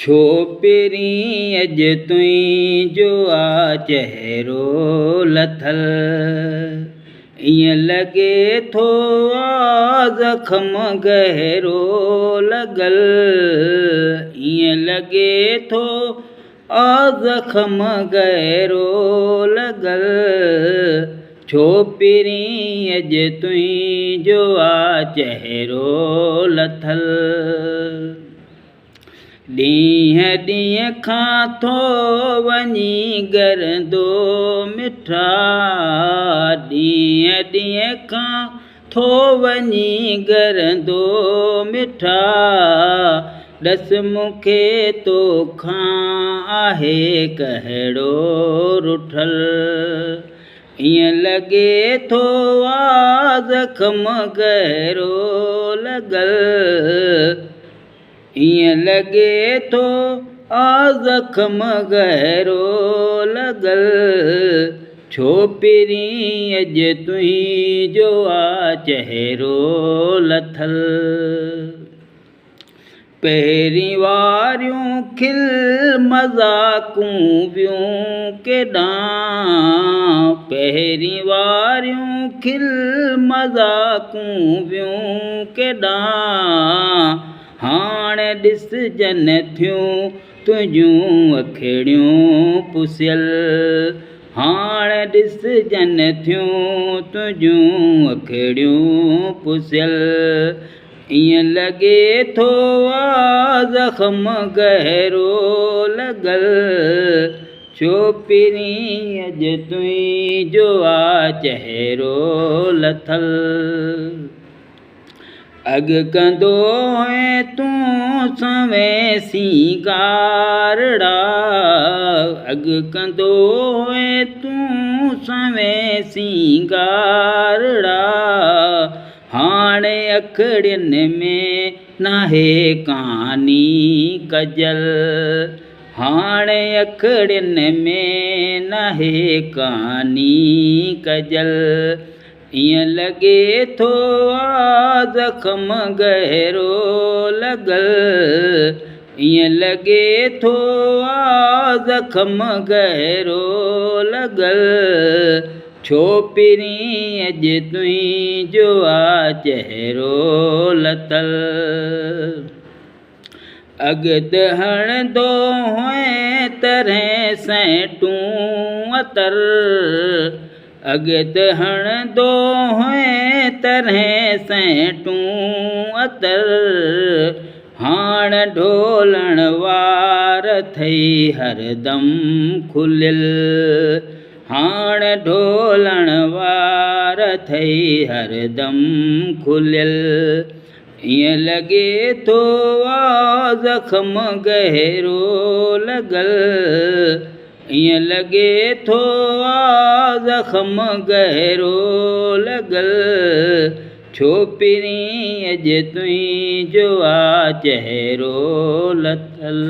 ڇو پرين اڄ تنهنجو آ چهرو لٿل. ائين لڳي ٿو آ زخم گهرو لڳل. ائين لڳي ٿو آ زخم گهرو لڳل. ڇو پرين اڄ تنهنجو آ چهرو لٿل. ڏينهن ڏينهن کان ٿو وڃي ڳرندو مٺا. ڏينهن ڏينهن کان ٿو وڃي ڳرندو مٺا. ڏس مون کي توکان آهي ڪهڙو رٺل. ائين لڳي ٿو آ زخم گهرو لڳل. ائين لڳي ٿو آ زخم گهرو لڳل. ڇو پرين اڄ تنهنجو آ چهرو لٿل. پهرين واريون کل مذاقون ويون ڪيڏانهن. پهرين واريون کل مذاقون ويون ڪيڏانهن. هاڻ ڏسجن ٿيون تنهنجون اکڙيون پسيل. هاڻ ڏسجن ٿيون تنهنجون اکڙيون پسيل. ائين لڳي ٿو آ زخم گهرو لڳل. ڇو پرين اڄ تنهنجو آ چهرو لٿل. اڳ ڪندو هئين تون سوين سينگارڙا. اڳ ڪندو هئين تون سوين سينگارڙا. هاڻي اکڙين ۾ ناهي ڪاني ڪجل. هاڻي اکڙين ۾ ناهي ڪاني ڪجل. ائين لڳي ٿو آ زخم گهرو لڳل. ائين لڳي ٿو آ زخم گهرو لڳل. ڇو پرين اڄ تنهنجو آ چهرو لٿل. اڳ ته هڻندو هئين طرحين سينٽون عطر. اڳ ته هڻندو هئين طرحين سينٽون عطر. هاڻ ڍولڻ وار ٿئي هردم کليل. هاڻ ڍولڻ وار ٿئي هردم کليل. ائين لڳي ٿو آ زخم گهرو لڳل. ائين لڳي ٿو آ زخم گهرو لڳل. ڇو پرين اڄ تنهنجو آ چهرو لٿل.